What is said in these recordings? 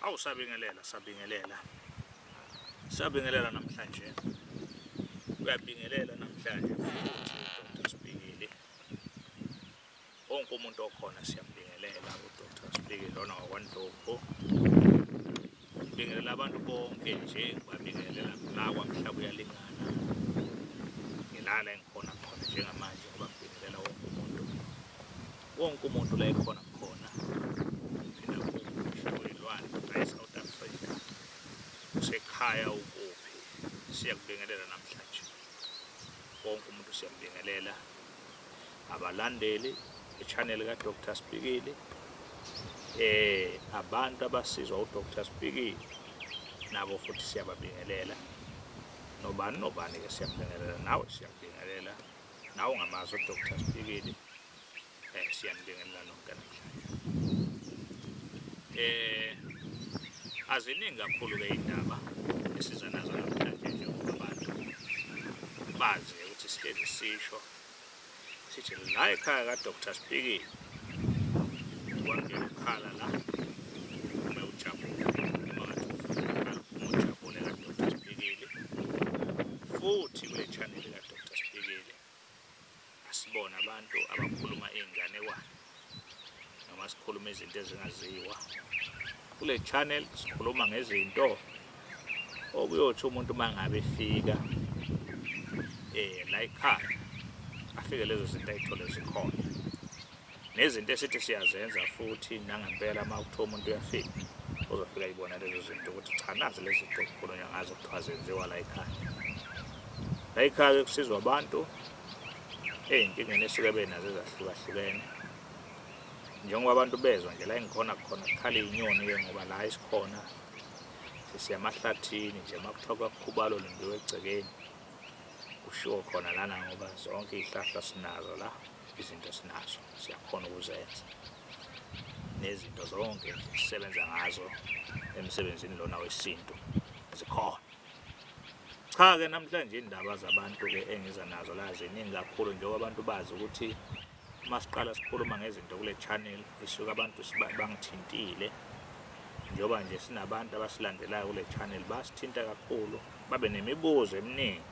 Awusabingelela, sabingelela. Sabingelela namhlanje. Uyabingelela namhlanje futhi uDr Sibikile. Wonke umuntu okhona siyambingelela uDr Sibikile lona wakwaNdlovu. Ngibingelela abantu bonke nje, ngibabingelela la kwaMhlaba uyalingana. Ngilala engikhona khona njengamanje ngoba ngibingelela wonke umuntu. Wonke umuntu la ekhona khona. Phinda kuyilwane la eSouth Africa. Usekhaya ukuphi? Siyakubingelela namhlanje. Wonke umuntu siyambingelela. Abalandeli e-channel kaDr Sibikile, abantu abasizwa uDr Sibikile nabo futhi siyababingelela. Nobani nobani ke siyambingelela, nawe siyakubingelela, nawe ungamazi uDr Sibikile, siyanibingelela nonke namhlanje. Aziningi kakhulu ke indaba esiza nazo namhlanje njengoba abantu bazi ukuthi sihlezi sisho sithi la ekhaya kaDr Sibikile kwangena ukhala la uma ujabule, uma ngathi ufuna ukhala uma ujabule kaDr Sibikile. Futhi kule channel kaDr Sibikile asibona abantu abakhuluma iy'nganekwane noma sikhuluma izinto ezingaziwa. Kule channel sikhuluma ngezinto okuyothi umuntu uma ngabe efika la ekhaya afike lezo zinto ayithole zikhona, nezinto esithi siyazenza futhi nangempela uma kuthiwa umuntu uyafika uzofika ayibona lezo zinto ukuthi cha, nazi lezi zinto okukhulunywa ngazo kuthiwa zenziwa la ekhaya. La ekhaya kusizwa abantu ey'nkingeni esuke benazo ezahlukahlukene. Njengoba abantu bezwa nje la engikhona khona kukhala iy'nyoni-ke ngoba la esikhona sisiya emahlathini nje, uma kuthiwa kwakhubalo limbiwe egcekeni kushiwo khona lana ngoba zonke iy'hlahla sinazo la, izinto sinazo siyakhona ukuzenza nezinto zonke nje sisebenza ngazo emsebenzini lona wesintu zikhona. Cha-ke namhlanje indaba zabantu-ke engiza nazo la ziningi kakhulu njengoba abantu bazi ukuthi uma siqala sikhuluma ngezinto kule channel isuke abantu bangithintile. Njengoba nje sinabantu abasilandelayo kule channel basithinta kakhulu, babe nemibuzo eminingi,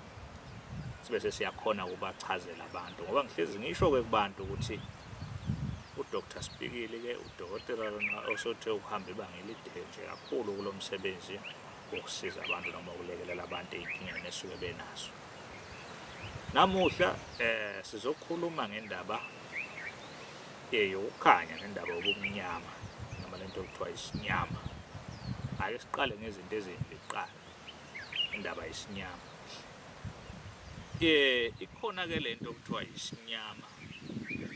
sibe sesiyakhona ukubachazela abantu ngoba ngihlezi ngisho-ke kubantu ukuthi uDr Sibikile-ke udokotela lona osothe ukuhamba ibanga elide nje kakhulu kulo msebenzi wokusiza abantu noma ukulekelela abantu ey'nkingeni esuke benazo. Namuhla sizokhuluma ngendaba yokukhanya nendaba yobumnyama noma lento okuthiwa isinyama. Ake siqale ngezinto ezimbi kuqala, indaba yesinyama. Ikhona ke lento okuthiwa isinyama.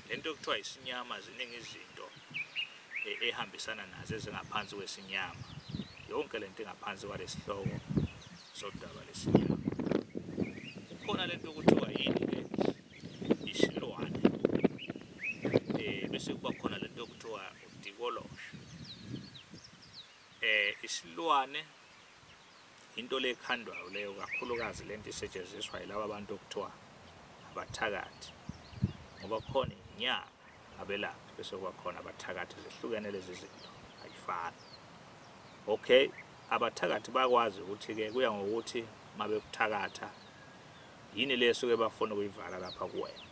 Lento okuthiwa isinyama ziningi izinto ehambisana nazo ezingaphansi kwesinyama. Yonke lento ingaphansi kwalesihloko sodaba lesinyama. Kukhona lento okuthiwa yini ke, isilwane. Bese kuba khona lento okuthiwa udikoloshe. Isilwane into lekhandwayo leyo, kakhulukazi lento isetshenziswa yilaba abantu okuthiwa abathakathi, ngoba khona inyanga abelaphi bese kuba khona abathakathi. Zihlukene lezi zinto, ayifani. Okay, abathakathi bakwazi ukuthi-ke kuya ngokuthi uma bekuthakatha yini le esuke bafuna ukuyivala lapha kuwena.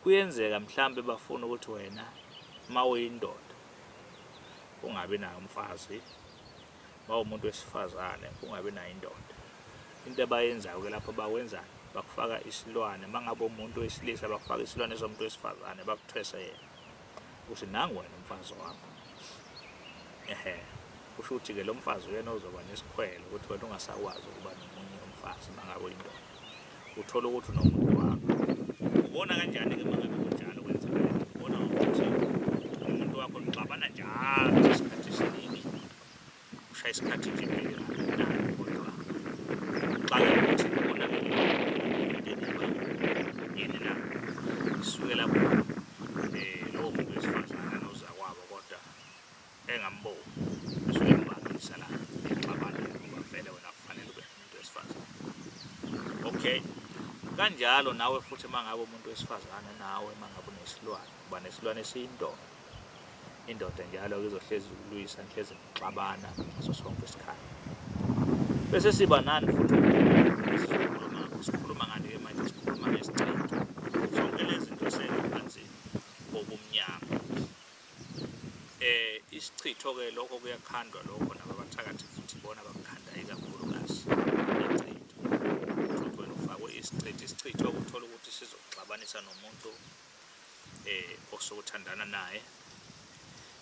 Kuyenzeka mhlambe bafuna ukuthi wena uma uyindoda ungabi nayo umfazi, uma umuntu wesifazane ungabi nayo indoda. Into abayenzayo-ke lapho bakwenzani, bakufaka isilwane. Uma ngabe umuntu wesilisa bakufaka isilwane somuntu wesifazane, bakuthwese yena ukuthi nangu wena umfazi wakho. Ehhe, kusho ukuthi-ke lo mfazi uyena ozoba nesikhwele ukuthi wena ungasakwazi ukuba nomunye umfazi uma ngabe uyindoda. Uthole ukuthi unomuntu wakho. Ubona kanjani-ke uma ngabe kunjalo kwenzeka lento? Ubona ngokuthi umuntu wakho nixabana njalo isikhathi esiningi, ushaya isikhathi nje impilo nayo, kodwa uxakeka ukuthi kubonakele into yini na. Isuke lapho lowo muntu wesifazane nozakwabo kodwa engamboni, usuke embambisa la exabana ngoba vele wena kufanele ube umuntu wesifazane. Okay, kanjalo nawe futhi uma ngabe umuntu wesifazane, nawe uma ngabe unesilwane, uba nesilwane esiyindoda. Indoda njalo izohlezi ukulwisa, nihlezi nixabana ngaso sonke isikhathi. Bese siba nani futhi sikhuluma ngani-ke manje? Sikhuluma ngesichitho. Zonke lezi zinto sengaphansi kobumnyama. Isichitho-ke lokho kuyakhandwa lokho, nababathakathi futhi bona bakukhanda ikakhulukazi ichitho. Uthi wena ufakwe isichitho, isichitho ukuthola ukuthi sizokuxabanisa nomuntu osuke uthandana naye,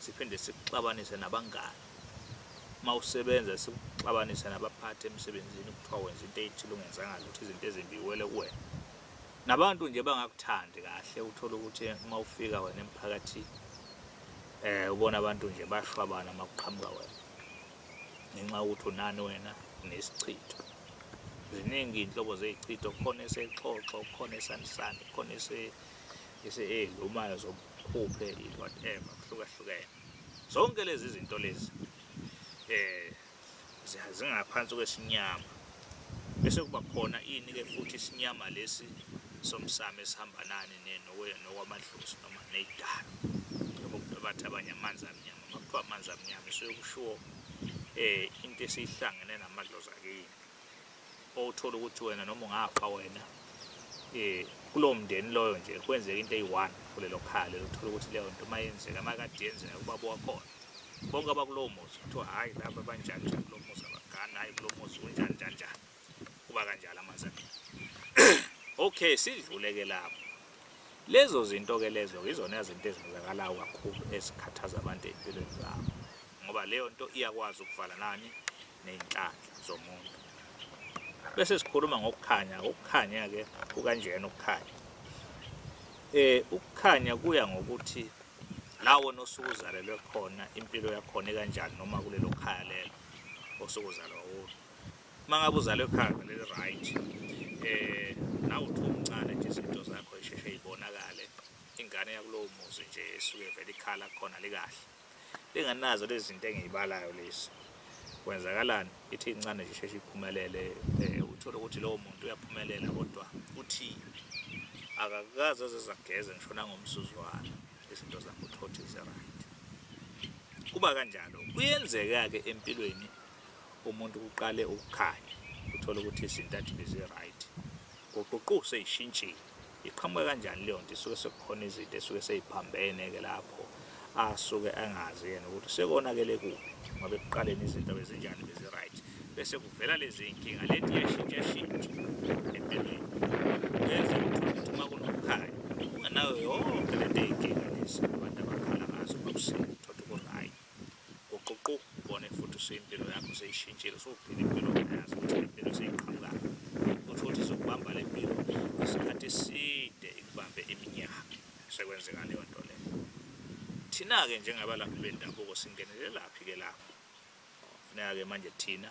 siphinde sikuxabanise nabangani. Uma usebenza sikuxabanise nabaphathi emsebenzini, kuthiwa wenza into eyithile ungenzanga lutho, izinto ezimbi iwele kuwena. Nabantu nje bangakuthandi kahle, uthole ukuthi uma ufika wena emphakathini ubona abantu nje bashwabana uma kuqhamuka wena, ngenxa yokuthi unani wena, unesichitho. Ziningi iy'nhlobo zey'chitho, khona esexoxo, khona esanisani, khona elumayo zobukhuphe, whatever, kuhlukahlukene. Zonke lezi zinto lezi zingaphansi kwesinyama. Bese kuba khona ini-ke futhi isinyama lesi somsamo esihamba nani nokwamadlozi noma ney'dalo. Lokho bathi abanye amanzi amnyama. Uma kuthiwa amanzi amnyama isuke kushiwo into esiyihlangene namadlozi akini. Othola ukuthi wena noma ungafa wena kulowo mndeni loyo nje kwenzeka into eyi-one kulelo khaya lelo, uthola ukuthi leyo nto uma yenzeka, uma kade yenzeka kubaba wakhona, bonke abakulowo muzi kuthiwa hhayi laba banjani nje kulowo muzi abagani, hhayi kulowo muzi kunjani njani njani, kuba kanjalo amanzi amnyama. Okay, sidlule-ke lapho. Lezo zinto-ke lezo izona zinto ezenzakalayo kakhulu ezikhathaza abantu ey'mpilweni zabo, ngoba leyo nto iyakwazi ukuvala nani ney'nhlanhla zomuntu. Bese sikhuluma ngokukhanya. Ukukhanya-ke kukanjena ukukhanya. Ukukhanya kuya ngokuthi la wena osuke uzalelwe khona, impilo yakhona ikanjani, noma kulelo khaya lelo osuke uzalwa kulo. Uma ngabe uzalwe ekhaya leli right, nawe uthi umncane nje izinto zakho zisheshe y'bonakale. Ingane yakulowo muzi nje esuke vele ikhala khona likahle, linganazo lezi zinto engiy'balayo lezi. Kwenzakalani? Ithi incane nje isheshe iphumelele. Uthole ukuthi lowo muntu uyaphumelela, kodwa uthi akakaze azageze ngisho nangomsuzwana, izinto zakho uthole ukuthi zi-right. Kuba kanjalo. Kuyenzeka-ke empilweni umuntu kuqale ukukhanya, uthole ukuthi izinto athi bezi-right, guququ seyishintshile. Iqhamuka kanjani leyo nto? Isuke sekukhona izinto esuke seyiphambene-ke lapho, asuke angazi yena ukuthi sekonakele kuphi, ngoba ekuqaleni izinto bezinjani, bezi-right, bese kuvela lezi iy'nkinga. Lento iyashintsha-shintsha empilweni. Kuyenzeka uthole ukuthi uma kunokukhanya ungenayo yonke lento ey'nkinga lezi abantu abakhala ngazo, bakusile uthole ku-right, guququ ubone futhi usuyimpilo yakho seyishintshile, usuphila impilo ongayazi ukuthi le mpilo seyiqhamukaphi. Uthole ukuthi izokubamba le mpilo isikhathi eside, ikubambe iminyaka sekwenzeka leyo nto leyo. Thina-ke njengabalaphi bendabuko singenelelaphi-ke lapho? Funeka-ke manje thina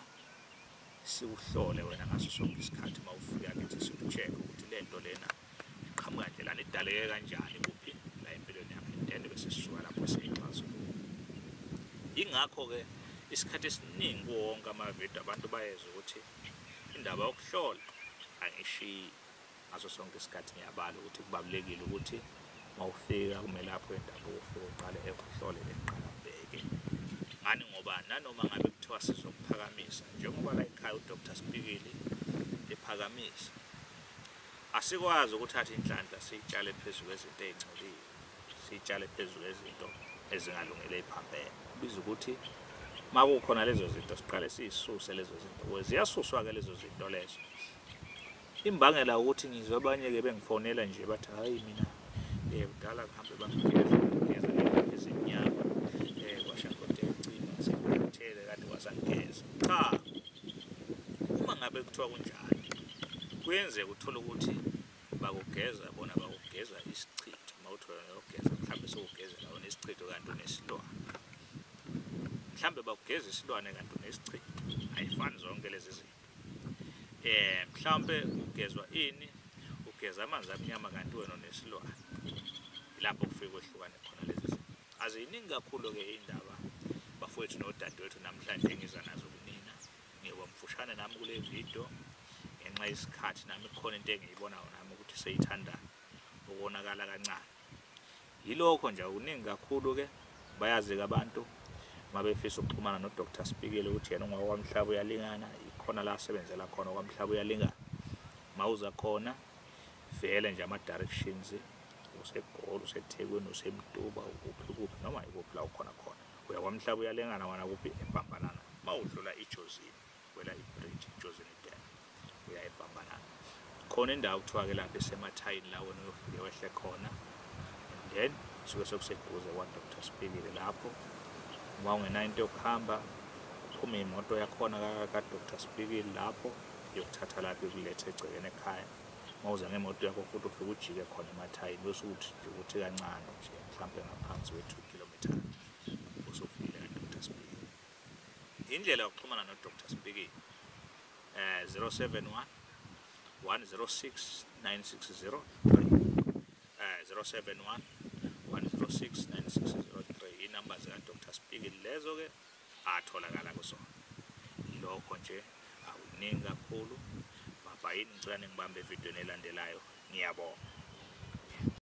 sikuhlole wena ngaso sonke isikhathi uma ufika kithi, siku-check ukuthi le nto lena iqhamuka ndlelani, idaleke kanjani, kuphi la empilweni yakho, then bese sisuka lapho siyixazulula. Yingakho-ke isikhathi esiningi kuwo wonke amavidiyo abantu bayezwa ukuthi indaba yokuhlola angishiyi. Ngaso sonke isikhathi ngiyabala ukuthi kubalulekile ukuthi uma ufika kumelaphi wendabuko ufike uqale ekuhlole leqala ubheke ngani, ngoba nanoma ngabe kuthiwa sizokuphakamisa njengoba la ekhaya uDr Spikili ephakamisa, asikwazi ukuthatha inhlanhla siyitshale phezu kwezinto ey'ngcolile, siyitshale phezu kwezinto ezingalungile ey'phambene. Kubiza ukuthi uma kukhona lezo zinto siqale siyisuse lezo zinto. Ziyasuswa-ke lezo zinto lezo. Imbangela ukuthi ngizwe abanye-ke bengifonela nje bathi hhayi mina kudala ngihambe bangigeza ngigeza ezimnyama kwasha kodwa ecima sengikhathele kade kwasangigeza. Cha, uma ngabe kuthiwa kunjalo kuyenzeka uthole ukuthi bakugeza bona, bakugeza isichitho. Uma uthi wena uyogeza mhlawumbe sewugezela wena isichitho kanti unesilwane, mhlawumbe bakugeza isilwane kanti unesichitho. Ayifani zonke lezi zinto. Mhlawumbe ugezwa ini, ugeza amanzi amnyama kanti wena unesilwane. Lapho kufike kwehlukane khona lezi zinto. Aziningi kakhulu-ke iy'ndaba bafowethu nodadewethu namhlanje ngiza nazo kunina. Ngiyoba mfushane nami kule video ngenxa yesikhathi, nami kukhona into engiyibonayo nami ukuthi seyithanda ukonakala kancane. Yilokho nje, akuningi kakhulu-ke. Bayazi-ke abantu uma befisa ukuxhumana no-Dr Spikile ukuthi yena ungowakwamhlaba uyalingana, ikhona la asebenzela khona kwamhlaba uyalingana. Uma uza khona vele nje ama-directions, useGoli, useThekwini, useMtuba, ukuphi kuphi noma ikuphi la ukhona khona, uya kwamhlaba uyalingana wena kuphi eBhambanana. Uma udlula iJozini, wela ibridge iJozini Dam, uya eBhambanana. Khona indawo kuthiwa-ke lapha esemathayini la wena uyofike wehle khona, and then suke sekuseduze kwa-Dr Spikile lapho. Uma ungenayo into yokuhamba, kuphume imoto yakhona ka-Dr Spikile lapho yokuthatha lapho ikulethe egcekeni ekhaya. Uma uza ngemoto yakho futhi ufike ujike khona emathayini, bese uthi nje ukuthi kancane nje mhlampe ngaphansi kwe-2 kilometers usufikile ka-Dr Spikile. Indlela yokuxhumana no-Dr Spikile 071 106 9603, 071 106 9603, inamba zika-Dr Spikile lezo-ke atholakala kusona. Yilokho nje, akuningi kakhulu. Bhabhayini, ngicela ningibambe evidweni elandelayo. Ngiyabonga.